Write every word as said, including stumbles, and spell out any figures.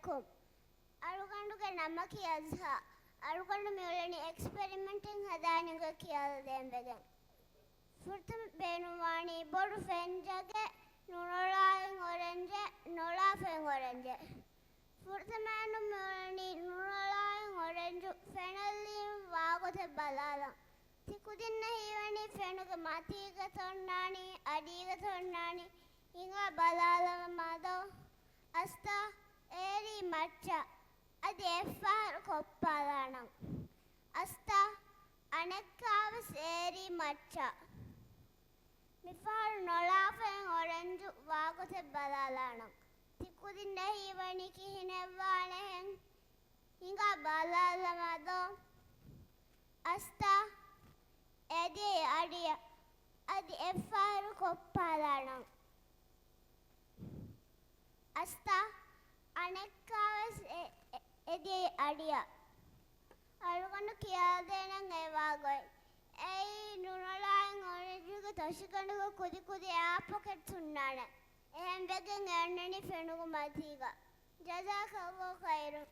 އަލައިކުމް. އަޅުގަނޑުގެ ނަމަކީ އަޒްހާ. އަޅުގަނޑު މިއުޅެނީ އެކްސްޕެރިމެންޓެއް ހަދާނެ ގޮތް ކިޔާލަދޭން ވެގެން. ފުރަތަމަ ބޭނުންވާނީ ބޮޑު ފެންޖަގެއް، ނުނޮޅާއިން އޮރެންޖެއް، ނޮޅާފައިން އޮރެންޖެއް. ފުރަތަމައިން މިއުޅެނީ ނުނޮޅާއިން އޮރެންޖު ފެނަށްލީމަ ވާގޮތެއް ބަލާލަން. ތި ކުދިންނަށް ހީވަނީ ފެނުގެ މަތީގަ ތޮންނާނީ، އަޑީގަ ތޮންނާނީ، ހިނގާ ބަލާލަމާ ދޯ. އަސްތާ، އޭރީ މައްޗަށް. އަދި އެއްފަހަރު ކޮއްޕާލާނަން. އަސްތާ، އަނެއްކާވެސް އޭރީ މައްޗަށް. މިފަހަރު ނޮޅާފައިން އޮރެންޖު ވާގޮތެއް ބަލާލާނަން. ތި ކުދިންނަށް ހީވަނީ ކިހިނެއްވާނެހެން؟ ހިނގާ ބަލާލަމާ ދޯ. އަސްތާ، އެދިޔައީ އަޑިއަށް. އަދި އެއްފަހަރު ކޮއްޕާލާނަން. އަސްތާ، އަނެއްކާވެސް އެ-، އެ-، އެދިޔައީ އަޑިއަށް. އަޅުގަނޑު ކިޔާދޭނަން އެ ވާގޮތް. އެއީ ނުނޮޅާއިން އޮރެންޖުގެ ތޮށިގަނޑުގެ ކުދި ކުދި އާ ޕޮކެޓްސް ހުންނާނެ. އެހެންވެގެން އެ އޮންނަނީ ފެނުގެ މަތީގަ. ޖަޒާކައްލާހު ޚައިރު.